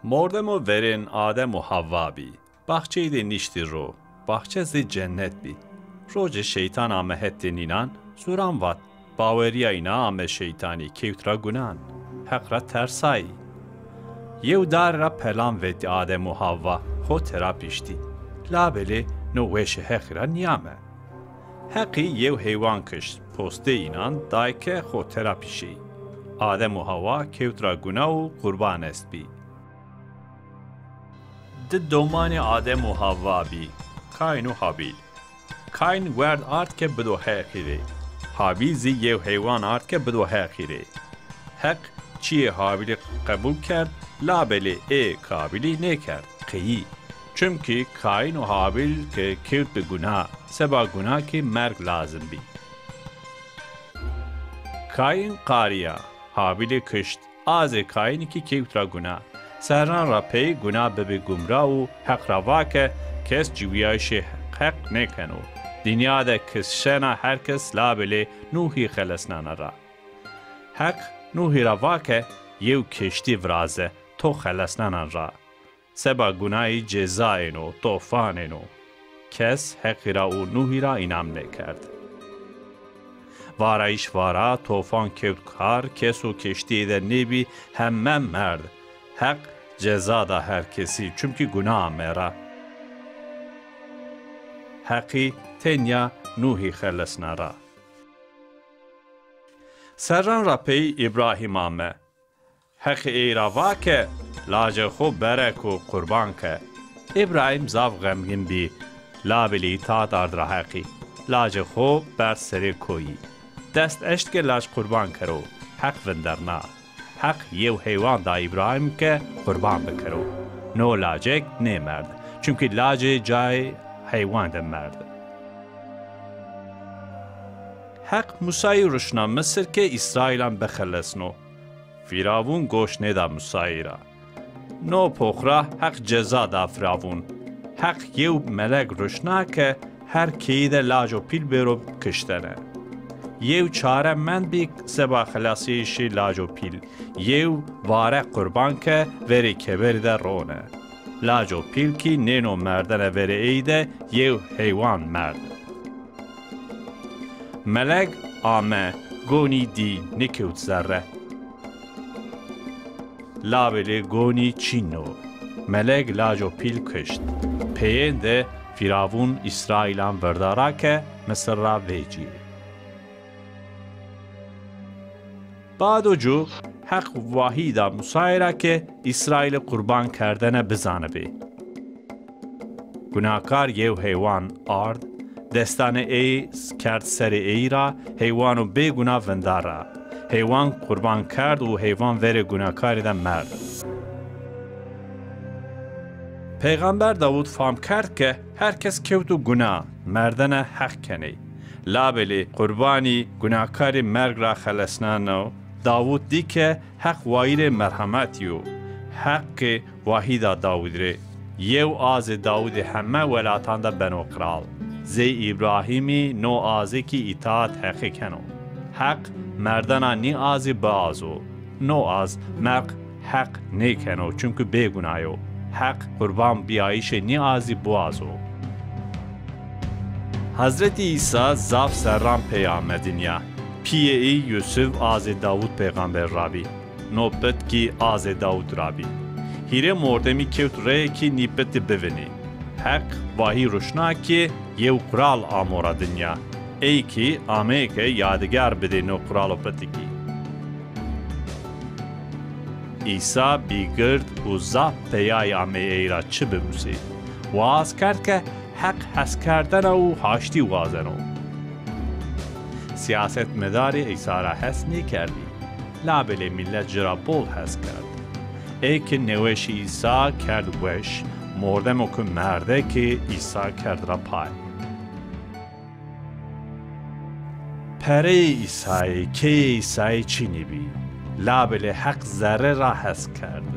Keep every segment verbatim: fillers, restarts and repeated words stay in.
Mordemo verên Adem û Hewwa bî. Baxçeyî de nîştî ro. Baxçe zî cennet bî. Roce şeytan ame hetê nînan, zuran vat, bawerîya înan ame şeytanî, kewt ra gunan. Heq ra tersayî. Yew darî ra pelan vetî Adem û Hewwa, xo tera piştî. Labelê no weşê Heqî ra nîyame. Heqî yew heywan kişt, postê înan day ke xo tera pişî. Adem û Hewwa kewt ra guna û qurban estbî. Di domanê Adem û Hewwa bî, Kayn û Habîl. Kayn werd ard ke bido Heqî rê. Habîl zî yew heywan ard ke bido Heqî rê. Heq çiyê Habîlî qebul kerd, labelê ê Kabîlî nêkerd, qeyî. Çimkî Kayn û Habîl ke kewt bi guna, seba guna kî merg lazim bî. Kayn qarîya, Habîlî kişt. Azê Kaynî kî kewt ra guna. Serran ra pey guna bibî gumra û Heq ra va ke kes ciwîyayîşê Heq nêkeno. Dinya de kişena her kes labelê Nuhî xelesnena ra. Heq Nuhî ra va ke yew keştî viraze to xelesnenan ra. Seba gunayî ceza êno, tofan êno. Kes Heqî ra û Nuhî ra înam nêkerd. Varayîş vara, tofan kewt kar, kes o keştîyê de nêbî, heme merd. Heq ceza da her kesî, çimkî guna ame ra. Heqî tenya Nuhî xelesna ra. Serran ra pey Îbrahîm ame. Heqî ey ra va ke, lacê xo bere ko qurban ke. Îbrahîm zaf xemgîn bî, labelê îtaat ard ra Heqî. Lacê xo berd serê koyî. Dest eşt ke lac qurban kero. Heq vinderna. Heq yew heywan da Îbrahîm ke qurban bikero. No lacek nêmerd. Çimkî lacê cayê heywan de merd. Heq Musayî ruşna Misir ke Îsraîlan bixelesno. Fîravûn goş nêda Musayî ra. No pox ra Heq ceza da Fîravûn. Heq yew meleg ruşna ke her keyî de lac û pîl bêro kiştene. Yew çare mendbî seba xelasîyayîşê lac û pîl. Yew vare qurban ke verê keberî de rone. Lac û pîl kî nêno merdene verê ey de yew heywan merd. Meleg ame, gonî dî, nêkewt zerre. Labelê gonî çin o. Meleg lac û pîl kişt. Peyên de Fîravûn Îsraîlan virda ra ke Misir ra vecîyê. Bado cu Heq wahî da Musayî ra ke Îsraîlî qurban kerdene bizanibê. Gunakar yew heywan ard, destanê ey kerd serê ey ra, heywano bêguna vinda ra. Heywan qurban kerd û heywan verê gunakarî de merd. Peyxamber Dawud fam kerd ke her kes kewto guna, merdene Heq kenê. Labelê qurbanî gunakarî merg ra xelesneno. Dawud dî ke Heq wayîrê merhametî yo. Heqî wahî da Dawud rê. Yew azê Dawudî heme welatan de beno qral. Zey Îbrahîmî no azê kî îtaat Heqî keno. Heq merdena nî azî biazo. No az merg Heq nêkeno, çimkî bêguna yo. Heq qurban bîyayîşê nî azî biwazo. Hezretî Îsa zaf serran pey ame dinya. Pîyê ey Yusuf azê Dawud peyxamber ra bî. No pit kî azê Dawud ra bî. Hîrê mordemî kewt reyê kî nî pitî bivinî. Heq vahî ruşna kî yew qral amo ra dinya. Ey kî ameyê ke yadigar bidê no qral û pitikî. Îsa bîgird û zaf peyayî ameyê ey ra çi bimusê. Waz kerd ke Heq heskerdene û haştî wazeno. Sîyasetmedarî Îsa ra hes nêkerdî, labelê mîlet ci ra bol hes kerd. Ey ke nêweşî Îsa kerd weş, mordemo ke merde kî Îsa kerd ra pay. Pereyê Îsayî, keyê Îsayî çinî bî, labelê Heq zerre ra hes kerd.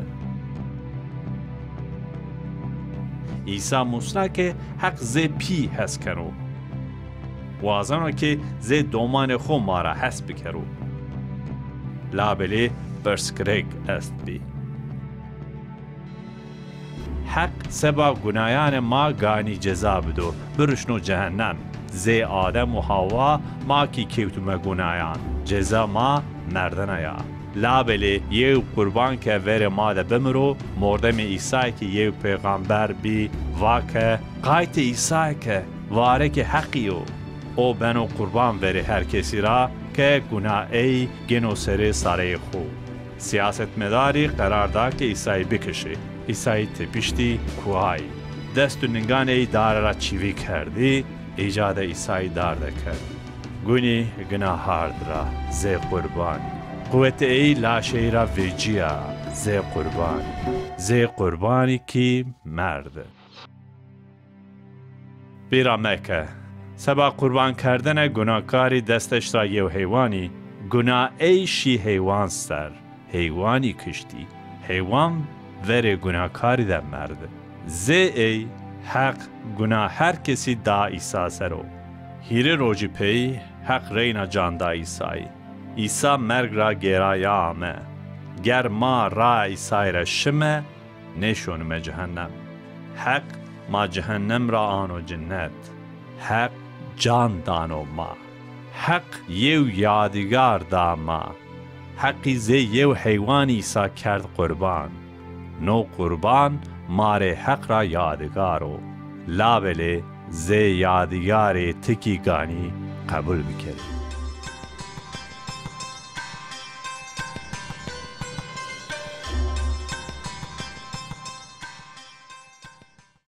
Îsa musna ke Heq zê pî hes keno. Wazeno ke zê domanê xo ma ra hes bikero. Labelê pirsgirêk estbî. Heq seba gunayanê ma ganî ceza bido, birişno cehennem. Zê Adem û Hawa ma kî kewtime gunayan, ceza ma merdene ya. Labelê yew qurban ke verê ma de bimiro, mordemê Îsayî ki yew pêxamber bî, va ke, qaytê Îsayî ke, varekê Heqî yo. O beno qurban verê her kesî ra ke guna ey gêno serê sareyê xo. Sîyasetmedarî qerar da ke Îsayî bikişê. Îsayî tepiştî kuayî. Dest û ninganê ey dare ra çivî kerdî, îca de Îsayî darde kerd. Gunî gina hard ra, zê qurbanî. Quwetê ey laşê ey ra vecîya, zê qurbanî. Zê qurbanî kî merde. Bîra meke. Seba qurban kerdene gunakarî dest eşt ra yew heywanî, guna ey şî heywan ser, heywanî kiştî. Heywan verê gunakarî de merde. Zê ey Heq guna her kesî da Îsa ser o. Hîrê rocî pey Heq reyna can da Îsayî. Îsa merg ra gêra ya ame. Ger ma raya Îsayî ra şime, nêşonime cehennem. Heq ma cehennem ra ano cinnet. Heq can dano ma. Heq yew yadîgar da ma. Heqî zê yew heywanî Îsa kerd qurban. No qurban ma rê Heq ra yadîgar o. Labelê zê yadîgarê ti kî ganî qebul bikerê.